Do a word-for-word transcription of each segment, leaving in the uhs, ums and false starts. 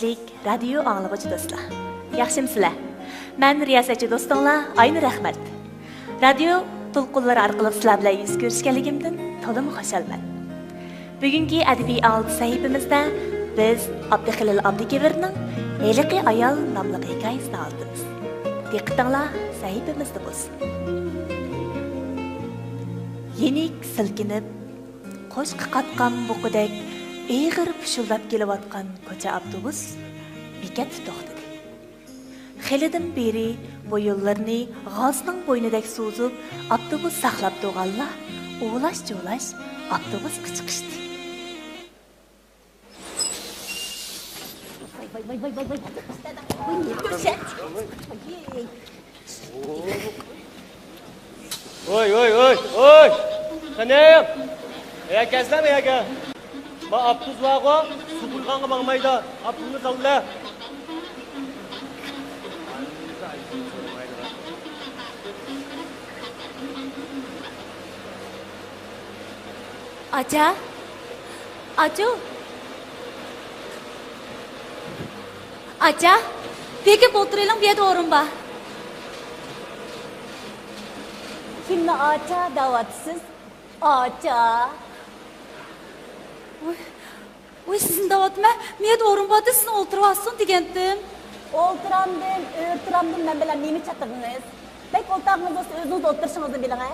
رادىيو ئاڭلىغۇچى دوستلار، ياخشىمۇسىلەر؟ مەن رىياسەتچى دوستۇڭلار ئاينۇر ئەخمەت. رادىيو دولقۇنلىرى ئارقىلىق سىلەر بىلەن يۈز كۆرۈشكەنلىكىمدىن تولىمۇ خۇشالمەن. بۈگۈنكى ئەدەبىي ئاڭلىتىش سەھىپىمىزدە بىز ئابدۇخېلىل ئابدۇكېۋىرنىڭ ھېلىقى ئايال ناملىق ھېكايىسىنى ئاڭلىتىمىز. دىققىتىڭلار سەھىپىمىزدە بولسۇن. يېنىك سىلكىنىپ، قوشقا قاتقان بۇقىدەك ئېغىر پۇشۇلداپ كېلىۋاتقان كوچا ئاپتوبۇس بېكەتتە توختىدى. خېلىدىن بېرى بويۇنلىرىنى غازنىڭ بوينىدەك سوزۇپ، ئاپتوبۇس ساقلاپ تۇرغانلار ئۇۋۇلاش-چۇۋۇلاش ئاپتوبۇسقا چىقىشتى. ۋاي، ۋاي، ۋاي، ۋاي، ۋاي. ۋاي، نېمە كۆرسەت؟ ۋوي، ۋوي، ۋوي، ۋوي! خېنىم! بۇيەرگە كەلسىلە، بۇيەرگە. ما ئاپتوبۇس بارغۇ، سۇ قۇيغانغا ماڭمايدۇ. ئاپتوبۇسنى سالىلە. ئاچا؟ ئاچۇ؟ ئاچا، بېكىپ ئولتۇرۇۋېلىڭ، بۇ يەردە ئورۇن بار. كىمنى ئاچا دەۋاتىسىز؟ ئاچا. ۋوي، ۋوي، سىزنى دەۋاتىمەن. بۇ يەردە ئورۇن بار ئىدى، سىزنى ئولتۇرۇۋالسۇن دېگەنتىم. ئولتۇرامدىم، ئۆرتۈرامدىم، مەن بىلەن نېمە چاتىقىڭىز؟ بەك ئولتۇرغىڭىز بولسا ئۆزىڭىز ئولتۇرۇشىڭىزنى بىلىڭە.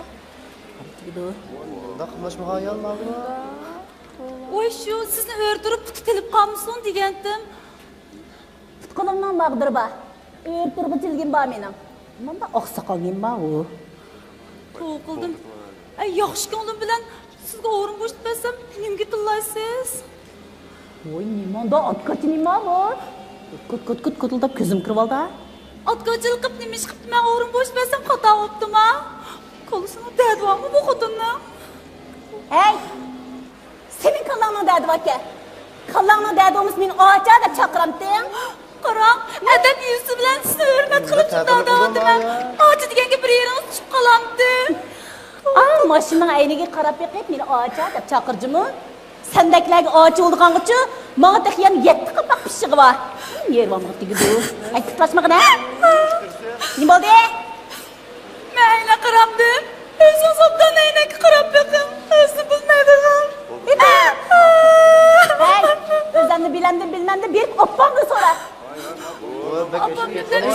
مۇنداق قىلماشمىغان ئايال ماۋۇ. ۋوي، شۇ سىزنى ئۆرتۈرۈپ پۇتى تېلىپ قالمىسۇن دېگەنتىم. پۇت-قولۇمنىڭ ماغدۇرى بار. ئۆرتۈرگۈچىلىكىم بار مېنىڭ. مانداق ئاقساقال نېمە بار ئۇ؟ توۋا قىلدىم. ئەي، ياخشى كۆڭلۈم بىلەن سىزگە ئورۇن بوشىتىپ بەرسەم، نېمىگە تىللايسىز؟ ۋوي، نېمانداق ئاتكاچى نېمە بۇ؟ كوت، كوت، كوت، كوتۇلداپ كۆزۈم كىرىۋالدى. ئاتكاچىلىق قىلىپ نېمە ئىش قىپتىمەن؟ ئورۇن بوشىتىپ بەرسەم خاتا بوپتىما؟ كاللىسىنىڭ دەردى بارمۇ بۇ خوتۇننىڭ؟ ھەي! سېنىڭ كاللاڭنىڭ دەردى باركەن. كاللاڭنىڭ دەردى بولمىسا مېنى ئاچا دەپ چاقىرامتىڭ؟ قاراڭ، ئەدەپ-يۈزى بىلەن سىزنى ھۆرمەت قىلىپ شۇنداق دەۋاتىمەن. ئاچا دېگەنگە بىر يېرىڭىز چۈشۈپ قالامتى؟ ئا، ماشىنىنىڭ ئەينىگە قاراپ بېقىپ مېنى ئاچا دەپ چاقىرجىمۇ؟ سەندەكلەرگە ئاچا بولىدىغانغىچۇ ماڭا تېخى يەنە يەتتە قاپاق پىششىقى بار. نېرۋامغا تېگىدۇ. ھەي، پۇتلاشمىغىنە. نېمە بولدى؟ مەن ئەينەككە قارامدىم. ئۆزىڭىز ئوبدان ئەينەككە قاراپ بېقىڭ. ئۆزىنى بىلمەيدىغان. ھەي، ئۆزۈڭنى بىلەمدىم، بىلمەمدىم، بېرىپ ئاپاڭدىن سورا. ئاپام نېمە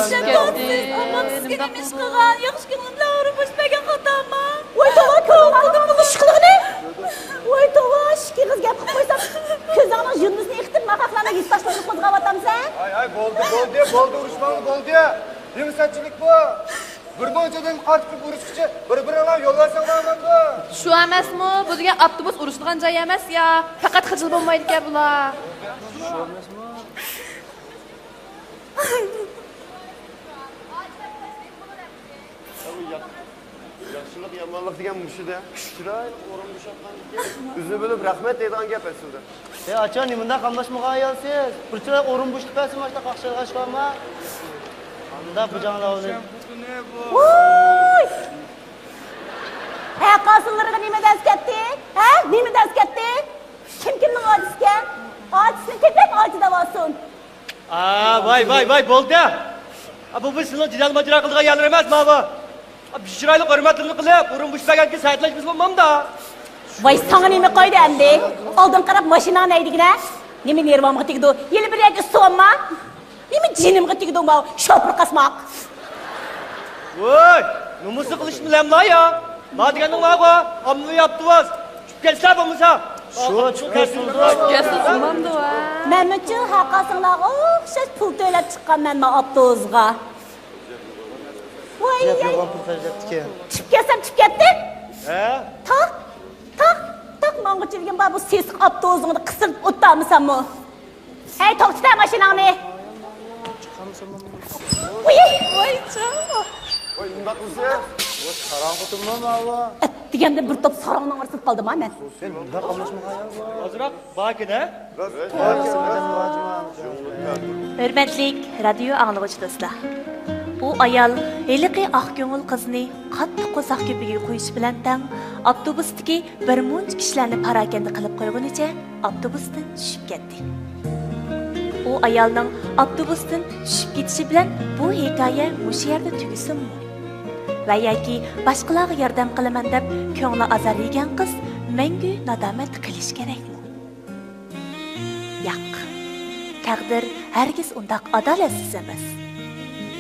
ئىش قىلغان؟ ياخشى كۆڭلۈم بىلەن ئورۇن بوشىتىپ بەرگەن خاتاممۇ؟ ۋاي توۋا، كۆڭلۈڭنىڭ ئىش قىلغىنى. ۋاي توۋا، ئىككى ئېغىز گەپ قىلىپ قويسام، كۆزۈڭنىڭ يۇندىسىنى ئېقىتىپ، ماقاقلارنىڭ ھېسداشلىرىنى قوزغاۋاتامسەن؟ ھاي، ھاي، بولدى، بولدى، بولدى، ئۇرۇشماڭلار، بولدى. نېمە سەتچىلىك بۇ؟ بىر مۇنچە ئادەم قارشى تۇرۇپ ئۇرۇشقىچە بىر-بىرىڭلار يول بەرسەڭلار بولىدۇ. شۇ ئەمەسمۇ؟ بۇ دېگەن ئاپتوبۇس ئۇرۇشىدىغان جاي ئەمەس يا. پەقەت خىجىل بولمايدىكەن بۇلار. شۇ ئەمەسمۇ؟ ياخشىلىق، يامانلىق دېگەن مۇشۇ-دە. چىرايلىق ئورۇن بوشاتقان ئىكەن. ئۆزىنى بىلىپ رەھمەت دەيدىغان گەپ ئەسلىدە. ئەي ئاچا، نېمانداق قاملاشمىغان ئايالسىز؟ بىر چىراي ئورۇن بوشىتىپ بەرسە، ماشۇنداق قاقشايدىغان ئىش بارمۇ؟ قانداق بۇ جاڭلار بىلەن؟ ۋوي! ھە، قاسىللىرىغا نېمە دەز كەتتى؟ ھە؟ نېمە دەز كەتتى؟ كىم كىمنىڭ ئاچىسىكەن؟ ئاچىسىنى تېپىپ ئاچا دەۋالسۇن. ئا، ۋاي، ۋاي، ۋاي، بولدى. ئا، بۇ، بۇ سىلىنىڭ جېدەل ماجىرا قىلىدىغان يەرلىرى ئەمەس، ماۋۇ. ئا، بىر چىرايلىق ھۆرمەتلىرىنى قىلىپ، ئورۇن بوشىتىپ بەرگەنكىن سەتلەشمىسە بولمامدا. ۋاي، ساڭا نېمە قويدى ئەمدى؟ ئالدىن قاراپ ماشىناڭنى ھەيدىگىنە. نېمە نېرۋامغا تېگىدۇ؟ يەنە بىر يەرگە ئىسسىۋالما. نېمە جېنىمغا تېگىدۇ ماۋۇ شوپۇر قاسماق؟ ۋوي، نومۇسلۇق قىلىشنى بىلەملا يا. ما دېگەننىڭ بارغۇ، ئاممىۋى ئاپتوبۇس. چۈشۈپ كەتسىلە بولمىسا. شۇ چۈشۈپ كەتسۇن. چۈشۈپ كەتسۇن، ئۇنامدۇ ۋە. مەنمۇچۇ ھەققاسىڭلارغا ئوخشاش پۇل تۆلەپ چىققان مەن ما ئاپتوبۇسقا. ۋاي، ياق، ياي. يوغان پۇل خەجلەپتىكەن. چۈشۈپ كەتسەم چۈشۈپ كەتتىم. ھە؟ تاق، تاق، تاق ماڭغۇچىلىكىم بار، بۇ سېسىق ئاپتوبۇسۇڭدا قىسىلىپ ئولتۇرمىساممۇ؟ ھەي، توختىتە ماشىناڭنى. ۋۇي! ۋاي، جان. ۋاي، نېمانداق قىلسا؟ ۋاي، ساراڭ خوتۇنمۇ ماۋۇ؟ ئەت دېگەندە بىر توپ ساراڭنىڭ ئارىسىدا قالدىم ھا مەن. سەن نېمانداق قاملاشمىغان ئايال بۇ؟ ئازراق باركىن ھە؟ ھۆرمەتلىك رادىيو ئاڭلىغۇچى دوستلار، ئۇ ئايال ھېلىقى ئاق كۆڭۈل قىزنى قاتتىق قورساق كۆپۈكىگە قويۇشى بىلەن تەڭ، ئاپتوبۇستىكى بىر مۇنچە كىشىلەرنى پاراكەندە قىلىپ قويغىنىچە ئاپتوبۇستىن چۈشۈپ كەتتى. ئۇ ئايالنىڭ ئاپتوبۇستىن چۈشۈپ كېتىشى بىلەن بۇ ھېكايە مۇشۇ يەردە تۈگىسۇنمۇ؟ ۋە ياكى باشقىلارغا ياردەم قىلىمەن دەپ كۆڭلى ئازار يېگەن قىز مەڭگۈ نادامەت قېلىشى كېرەكمۇ؟ ياق، تەقدىر ھەرگىز ئۇنداق ئادالەتسىز ئەمەس.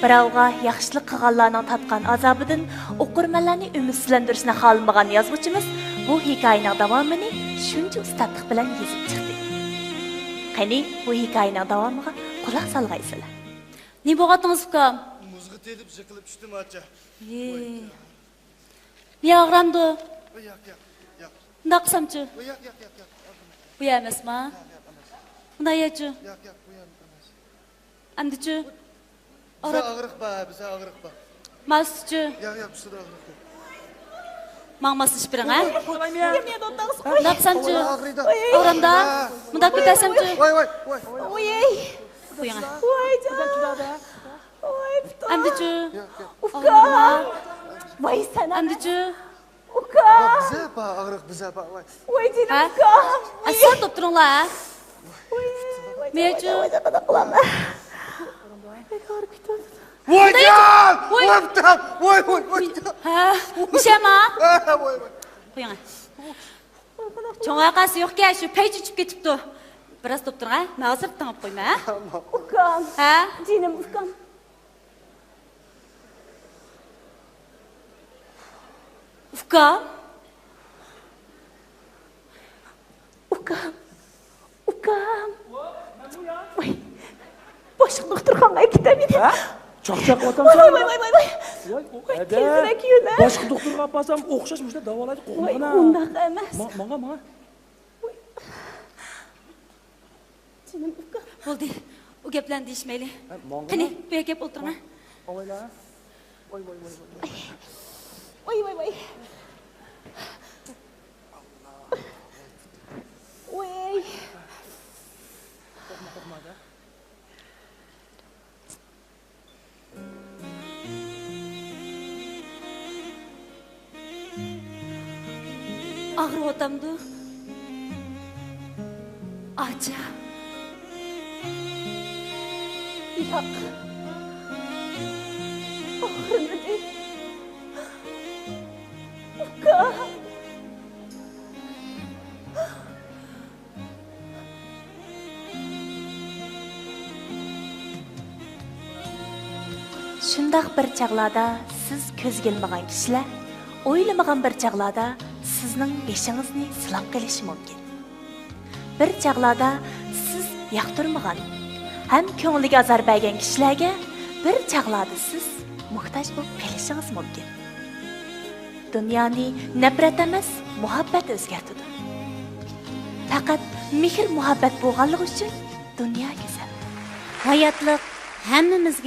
بىراۋغا ياخشىلىق قىلغانلارنىڭ تارتقان ئازابىدىن ئوقۇرمەنلەرنى ئۈمىدسىزلەندۈرۈشنى خالىمىغان يازغۇچىمىز بۇ ھېكايىنىڭ داۋامىنى شۇنچە ئۇستاتلىق بىلەن يېزىپ چىقتى. قېنى، بۇ ھېكايىنىڭ داۋامىغا قۇلاق سالغايسىلەر. نېمە بولغانتىڭىز، ئۇكام؟ مۇزغا تېلىپ يىقىلىپ چۈشتۈم، ئاچا. ھېي. مىيە ئاغرامدۇ؟ ياق، ياق، ياق. مۇنداق قىلسامچۇ؟ ياق، ياق، ياق، ياق. بۇ يەر ئەمەسما؟ ياق، ياق، ئەمەس. مۇنداق يەرچۇ؟ ياق، ياق، بۇ يەر ئەمەس. ئەمدىچۇ؟ بىزە ئاغرىق بار، بىزە ئاغرىق بار. ماستىچۇ؟ ياق، ياق، بىزدە ئاغرىق يوق. ماڭا ماسلىشىپ بېرىڭ، ھە؟ مۇنداق قىلسامچۇ؟ ئاغرىيدۇ. ئاغرامدا؟ ھە. مۇنداق كۆتەرسەمچۇ؟ ۋاي، ۋاي، ۋاي. ۋاي. قويۇڭ. ۋاي جان. ۋاي پۇتۇم. ئەمدىچۇ؟ ياق، ياق. ئۇكا. ۋاي سەن. ئەمدىچۇ؟ ئۇكا. بىزە بار، ئاغرىق بىزە بار، ۋاي. ۋاي جېنىم ھە؟ ئۇكام. ئەسلا توپ تۇرۇڭلار، ھە؟ ۋاي، ۋاي، ۋاي، مېچۇ. ۋاي، ۋاي، قانداق قىلامەن؟ ۋاي جان! ۋاي. ۋاي پۇتۇم! ۋاي، ۋاي، ۋاي. ھە؟ مۇشەما؟ ھە، ۋاي، ۋاي. قويۇڭ. چوڭ ۋەقەسى يوقكەن، شۇ پەيچى ئۇچۇپ كېتىپتۇ. بىراز توپ تۇرۇڭ، ھە؟ مەن ھازىر تېڭىپ قويىمەن، ھە؟ ئۇكام. ھە؟ جېنىم ئۇكام. ئۇكام؟ ئۇكام. ئۇكام. ۋاي. باشقا دوختۇرخانىغا ئەكېتەمدى. ھە؟ چاقچاق قىلىۋاتامسەن؟ ۋاي، ۋاي، ۋاي، ۋاي، ۋاي. ۋاي، ۋاي، ھەدە. تېزرەك يۆلە. باشقا دوختۇرغا ئاپارسام ئوخشاش مۇشۇنداق داۋالايدۇ، قورقمىغىنا. ۋاي، ئۇنداق ئەمەس. ما-، ماڭا، ماڭا. جېنىم ئۇكام. بولدى، ئۇ گەپلەرنى دېيىشمەيلى. ھە، ماڭغۇ. قېنى، بۇ يەرگە كەپ ئولتۇرۇڭ. ئاۋايلا. ۋاي، ۋاي، ۋاي، ۋاي. ۋاي، ۋاي، ۋاي. ۋاي. قورقما، قورقما، ھەدە. ئاغرىۋاتامدۇ؟ ئاچا. ياق. ئاغرىمىدى. ئۇكا. شۇنداق بىر چاغلاردا سىز كۆزگە ئىلمىغان كىشىلەر ئويلىمىغان بىر چاغلاردا سىزنىڭ بېشىڭىزنى سىلاپ قېلىشى مۇمكىن. بىر چاغلاردا سىز ياقتۇرمىغان ھەم كۆڭلىگە ئازار بەرگەن كىشىلەرگە بىر چاغلاردا سىز موھتاج بولۇپ قېلىشىڭىز مۇمكىن. دۇنيانى نەپرەت ئەمەس، مۇھەببەت ئۆزگەرتىدۇ. پەقەت مېھىر-مۇھەببەت بولغانلىقى ئۈچۈن دۇنيا گۈزەل. ھاياتلىق ھەممىمىزگە